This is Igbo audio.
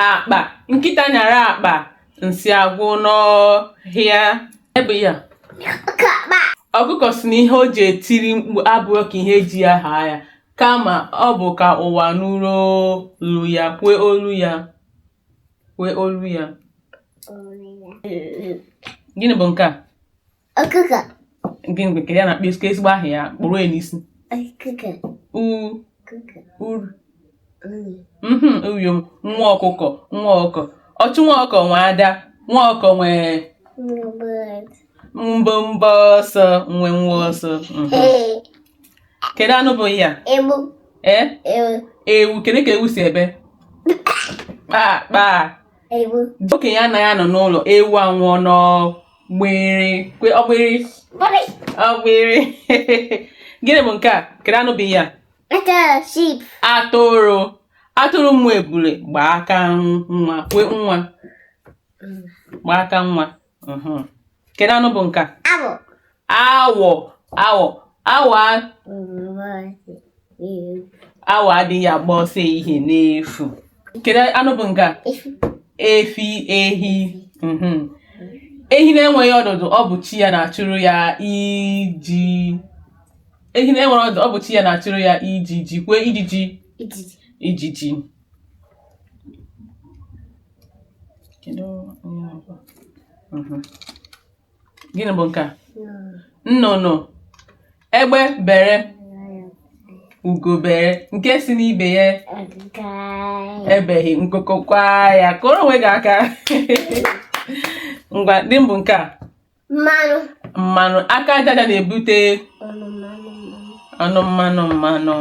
Akpa. Nkịta nyara akpa, nsị agwụ n'ọhịa. Ebe ya. Ọkụkọ sị na ihe o ji etiri mkpu abụghị ka ihe ji ya haa ya, kama ọ bụ ka ụwa nụrụ olu ya, kwue olu ya. Kwue olu ya. Gịnị bụ nke a? Ọkụkọ. Gịnị bụ nke ya na-akpọ ezigbo aha ya kpụrụ ya n'isi? Ọkụkọ. U. Uru. Uyom. Nwa ọkụkọ. Nwa ọkụkọ. Ọchụ nwa ọkụkọ nwe ada. Nwa ọkụkọ nwe mbọmbọ ọsọ nwe nwa ọsọ. Kedu anụ bụ ihe a? Ewu. Ee? Ewu. Ewu. Kedu ka ewu si ebe? Kpaa kpaa. Ewu. Okenye anaghị anọ n'ụlọ ewu amụọ n'ọgbịrị. Kwe ọgbịrị. Ọgbịrị. Gịnị bụ nke a? Kedu anụ bụ ihe a? Atụrụ. Sheep. Atụrụ. Atụrụ mụ ebule gbaa aka nwa. Kwe nwa. Gbaa aka nwa. Kedu anụ bụ nke a? Awọ. Awọ. Awọ. Awọ. Awọ adịghị agba ọsọ ehihie n'efu. Kedu anụ bụ nke a? Efi, ehi. Ehi na-enweghị ọdụdụ, ọ bụ chi ya na-achụrụ ya iji. Ehi na-enweghị ọdụdụ, ọ bụ chi ya na-achụrụ ya ijiji. Kwue ijiji. Ijiji. Gịnị bụ nke a? Nnụnụ. Egbe bere, ugo bere, nke sị na ibe ya ebeghị, nku kwaa ya. Kụọrọ onwe gị aka. Ngwa, gịnị bụ nke a? Mmanụ. Mmanụ. Aka aja aja na-ebute ọnụ mmanụ mmanụ.